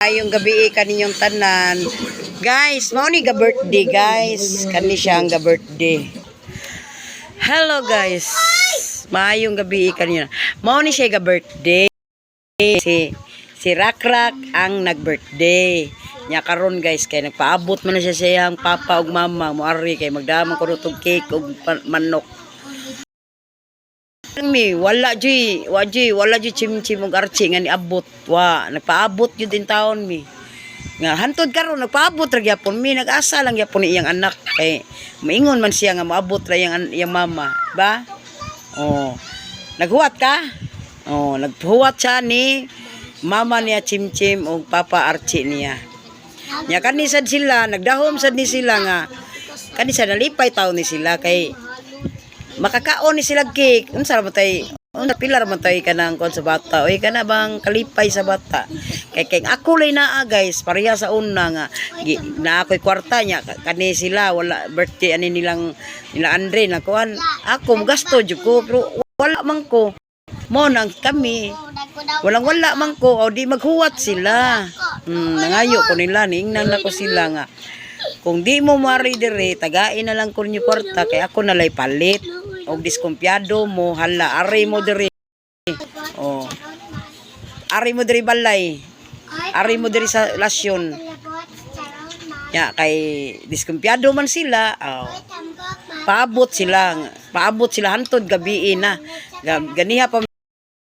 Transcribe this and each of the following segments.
Maayong gabi kaninyong tanan. Guys, mao ni ga birthday, guys. Kani siya ang ga birthday. Hello, guys. Maayong gabi kanina. Mao ni siya ga birthday. Si Rakrak ang nag-birthday. Nya karon, guys, kay nagpaabot man na siya sa iyang papa ug mama moari kay magdama ko tog cake ug manok. Mi wala juy, wa juy, wala juy chim-chim ug archi nga niabot. Wa, nagpaabot jud in taon mi. Nga hantod karon nagpaabot ra gyapon mi, nag-asa lang gyapon ni iyang anak kay maingon man siya nga moabot ra iyang mama, ba? Oh. Naghuwat ka? Oh, naghuwat siya ni mama niya Chim-Chim ug papa Archie niya. Nya kani sad sila, nagdahom sad ni sila nga kani sa nalipay taon ni sila kay makakaon ni sila cake. Unsa ra man tay, unsa pila ra man tay kanang kon sa bata. Oy, kana bang kalipay sa bata. Kay ako lay naa, guys, pareha sa una nga na ako'y kwarta niya kani sila wala birthday ani nilang nila Andre na kuan ako mugasto jud ko pero wala man ko. Mo nang kami walang wala man ko o di maghuwat sila. Nangayo ko nila, niingnan na ko sila nga kung di mo mari dire, tagain na lang ko ninyo kwarta kay ako nalay palit. Og diskumpiyado mo, hala, ari mo dire. Oh. Ari mo dire balay. Ari mo dire sa lasyon. Ya kay diskumpiyado man sila. Oh. Paabot sila, paabot sila hantod gabi na. Ganiha pa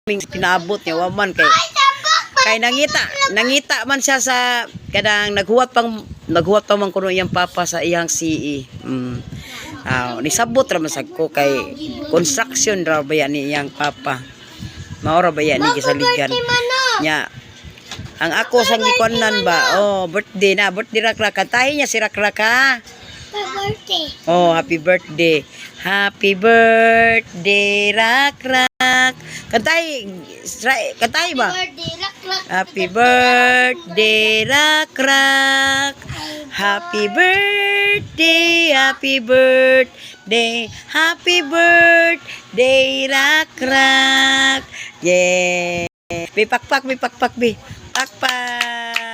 ming pinaabot niya wa man kay nangita man siya sa kanang naghuwat pa man kuno iyang papa sa iyang CE. Ah, nisabot ra man sad ko kay construction ra ba yan ni iyang papa. Mao ra ba yan ni gisaligan. Nya ang ako sang gikuanan ba? Oh, birthday na, birthday Rakrak. Kantahin niya si Rakrak ha. Birthday. Oh, happy birthday. Happy birthday, Rakrak. Kantay, kantay ba? Birthday, rak rak. Happy birthday, Rakrak. Happy birthday, happy birthday, happy birthday, Rakrak. Yeah. Bi pakpak, bi pakpak, bi. Pakpak.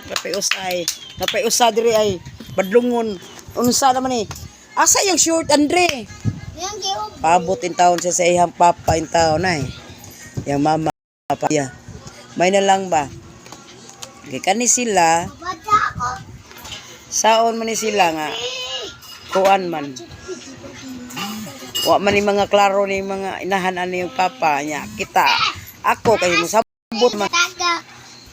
Napay usay. Napay usa diri ay. Badlungon. Unsa naman eh. Asa yung short, Andre? Yung giub. Paabot in taon siya sa iyang papa in taon ay. Yang mama pa. Yeah. May na lang ba? Kay kani sila, Bata ako. Saon man ni sila nga kuan man. Wa man ni mga klaro ni mga inahan ani yung papa niya. Kita ako kay mosabot man. Tagak.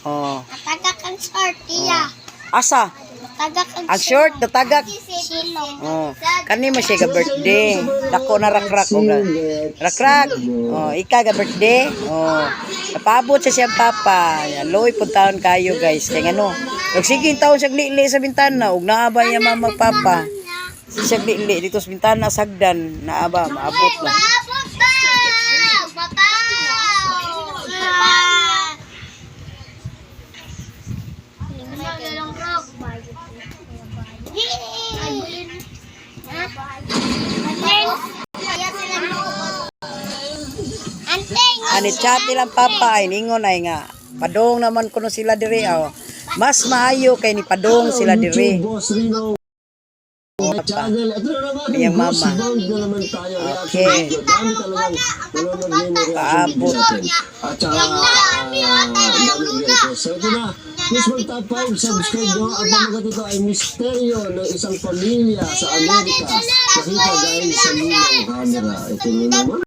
Oh. Tagak ang short iya. Asa? Tagak ang Ang short natagak. Silong. Oh, kani mo siya ga birthday. Dako na Rakrak og Rakrak. Oh, ika ga birthday. Oh. Napaabot siya siyang papa. Yan, loy pud taon kayo, guys. Kay ngano? Nagsiging taon siya lili sa bintana ug naa ba niya mama ug papa. Siya lili dito sa bintana sagdan naa ba maabot na. Maabot ba? Mapaw! Ani chat nilang papa ay ningon ay nga padong naman kuno sila diri aw. Mas maayo kay ni padong sila diri. Boss Rino Channel. Ito na naman, Iyang Boss mama. Bang na naman tayo. Reaction video. Dami talagang nanonood ngayon ng reaction video Paabot. natin. At saka, dami request. So ito na, please mag top 5, subscribe nyo. At pamagat ito ay misteryo ng isang pamilya sa Amerika. Nakita dahil sa lumang camera. Ito na naman.